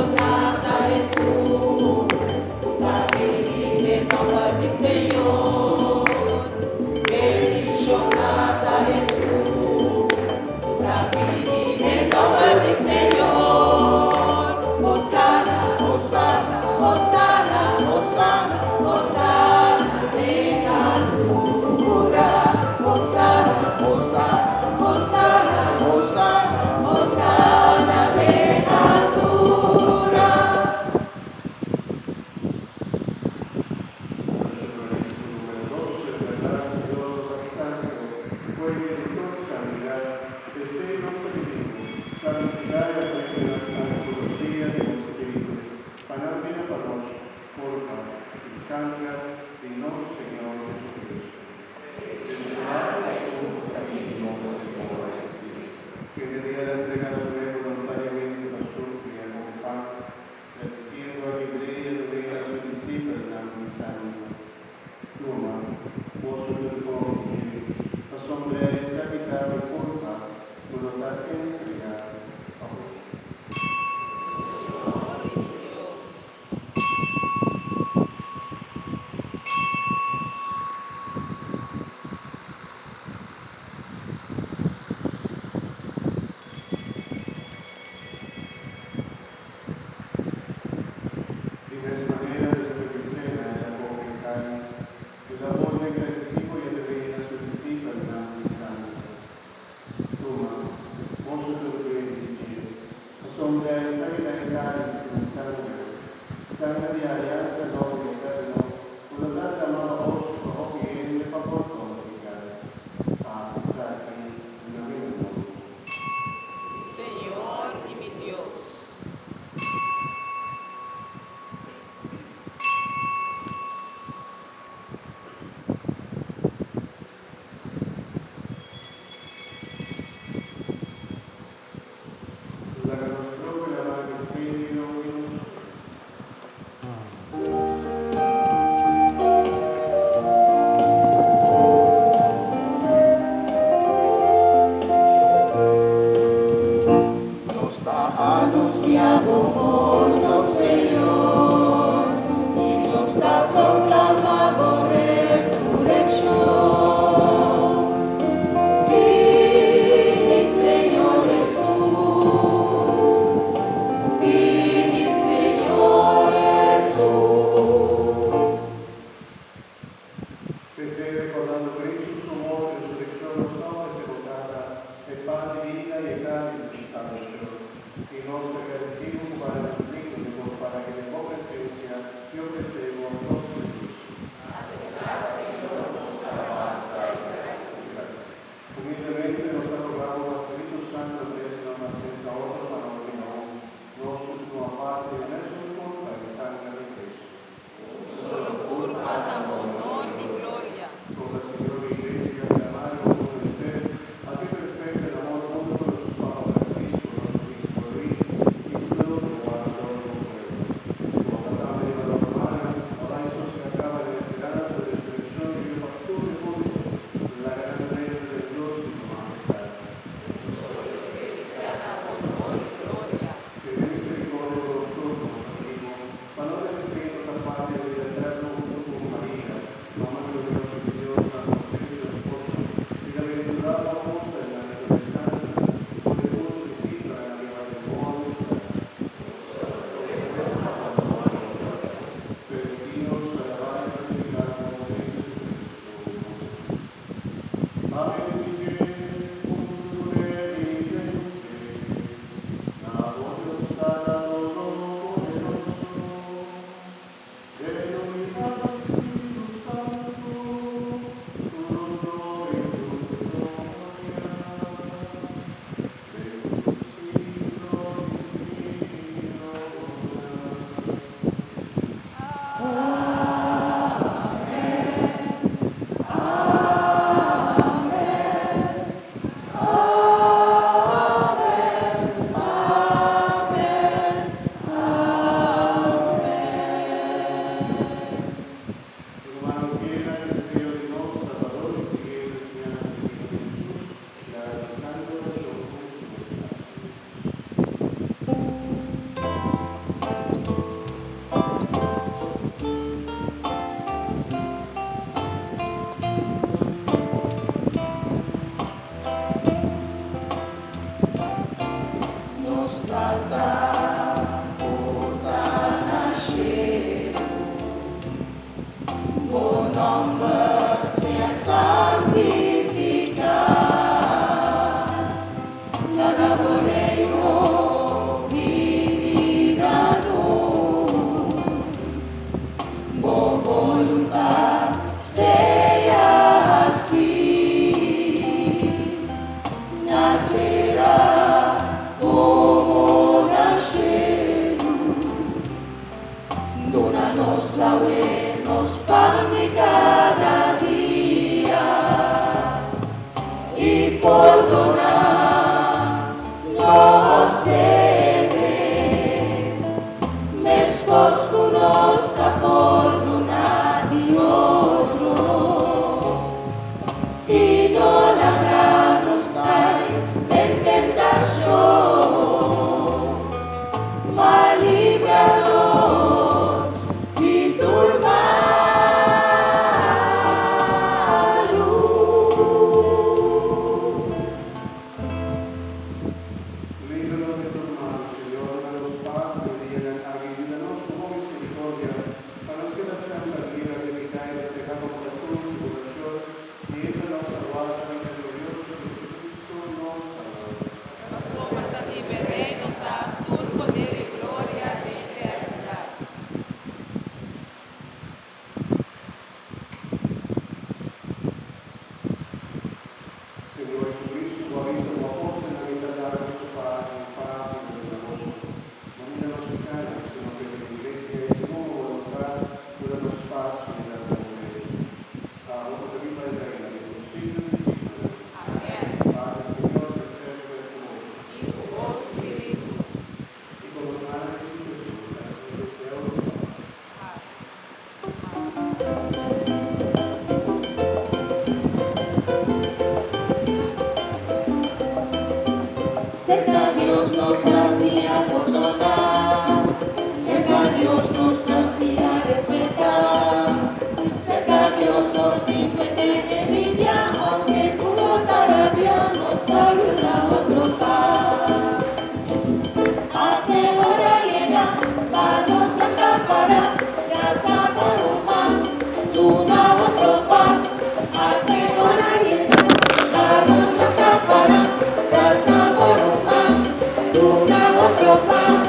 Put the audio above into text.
Bendishoná ta esun ku ta bini den nòmber di Señor. Bendishoná ta esun ku ta bini den nòmber di Señor. Hosana, Hosana, Hosana, Hosana, Hosana den altura. Hosana, Hosana, Hosana, Hosana, Hosana den altura. Versículo número 12, verdad, Señor, nos santo, fuente de toda sanidad, deseo nos pedimos, santificar y perfeccionar antología de los espíritus, panamina para nos, porfa, y sangre de nos Señor Jesucristo. Que en el día de la entrega su ley voluntariamente la sufre con pan, bendiciendo a libre y a su discípulo la santo. Toma, vos del pobre, la sombra esa quitada de culpa, por lo tal entrega a vos. Señor y mi Dios. De esta manera, después que cena, el copa y cáliz, el amor de agradecido y de a su discípulo la santo. Toma, vos del rey la sombra esa que da el cáliz de mi sangre, sangre de alianza noble y eterno, por lo tal derramado a vos, bajo que él le favor todo pecado. Paz está aquí, no me Señor y mi Dios. La que nos proclama misterio y nos. Nos ta anunsiá bo morto, Señor, i nos ta proklamá bo resurekshon. Bini, Señor Hesus. Bini, Señor Hesus. P'esei, rekordando Kristu su morto i resurekshon, nos ta ofresé bo, Tata, e pan di bida i e kális di salbashon. I nos ta gradesido ku nos awe nos pan di kada dia, i pordoná nos debe, meskos ku nos ta pordoná di otro, i no laga nos kai den tentashon, ma libra nos di tur malu. Líbranos de tur mal, Señor, duna nos pas den dianan aki, i yuda nos ku bo misericordia, pa nos keda semper liber di piká i protehá kontra tur tribulashon, mientras nos ta warda bida glorioso di Jesucristo, nos Salbador. Pasobra ta di bo e reino ta, tur poder i gloria den eternidat. Señor Jesucristo, bo a bisa bo apóstelnan, Mi ta laga boso pas, mi pas mi ta duna boso. No mira nos pikánan, sino kere bo Iglesia, i segun bo boluntat, duna nos pas, unidat komo rei. Abo ku ta biba i reina den tur siglo di siglonan. Amèn. Pas di Señor sea semper ku boso. I ku bo spiritu. I komo hermana di Cristo Hesus, ami ta desea bo pas. Pas. Serka Dios nos a siña pordoná, serka Dios nos a siña respetá, serka Dios nos di kuente envidia, aunke ku bo ta rabia, nos ta duna otro pas. A ke ora yega pa nos lanta para, brasa bo ruman, duna otro pas. A ke ora yega pa nos lanta para, brasa bo ruman, duna otro pas.